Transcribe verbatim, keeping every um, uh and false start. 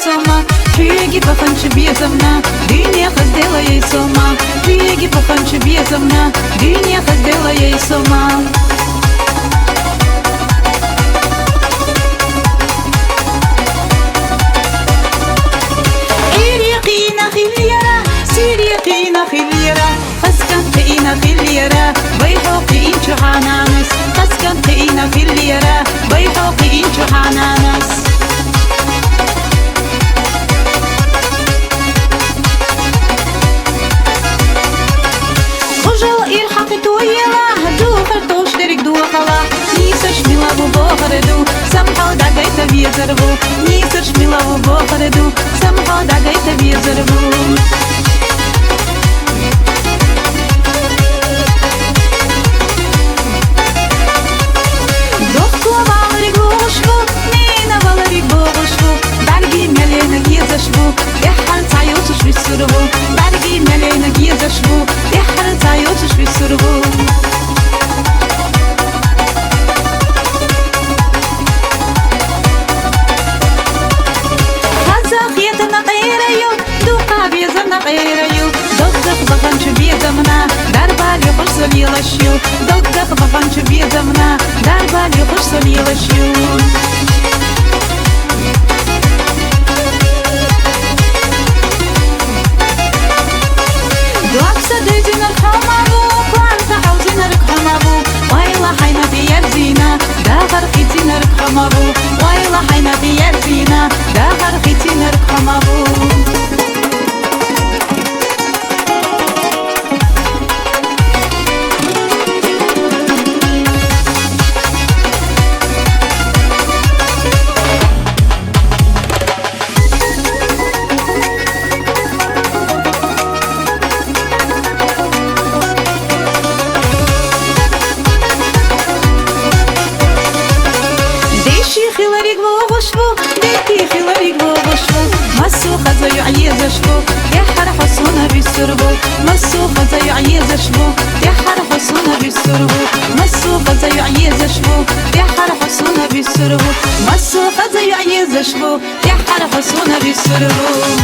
Сома, чуйги баханчу безамна, дуьне хазделай сома, чуйги баханчу безамна, дуьне хазделай сома. Ирикъина хилира, сирикъина хилира, Къаскан къиина хилира, байхьу къиинчу хӀананас. Къаскан къиина хилира, байхьу къиинчу хӀананас. Къужал ирхьахъи туела, духар тӀош дерг дуахъала. Нийсаш мила ву бохареду, самхал дагайта везар ву. Нийсаш мила ву бохареду, самхал дагайта везар ву. Дохкула валри гушку, нина валри богушку, дарги мелена гезашбу, яхар цаюсуш висурбу, дарги мелена гезашбу, яхар цаюсуш висурбу. Хазахиятна къераю, дукъа безамна къераю, догдах баханчу безамна, дарбали хуш солилашю, догдах баханчу безамна, дарбали хуш солилашю. Дуапса дезинар хамаву, кванта хьалзинар хамаву, вайла хӀяйна диярзина, дагъар хицинар хамаву, вайла хӀяйна диярзина, дагъар хицинар хамаву. Деши хилариг вогъушву, дети хилариг вогъушву, масу хаза юъ езашву, яхар хусуна висурву, масу хаза юъ езашву, яхар хусуна висурву, масу хаза юъ езашву, яхар хусуна висурву, масу хаза юъ езашву, яхар хусуна висурву.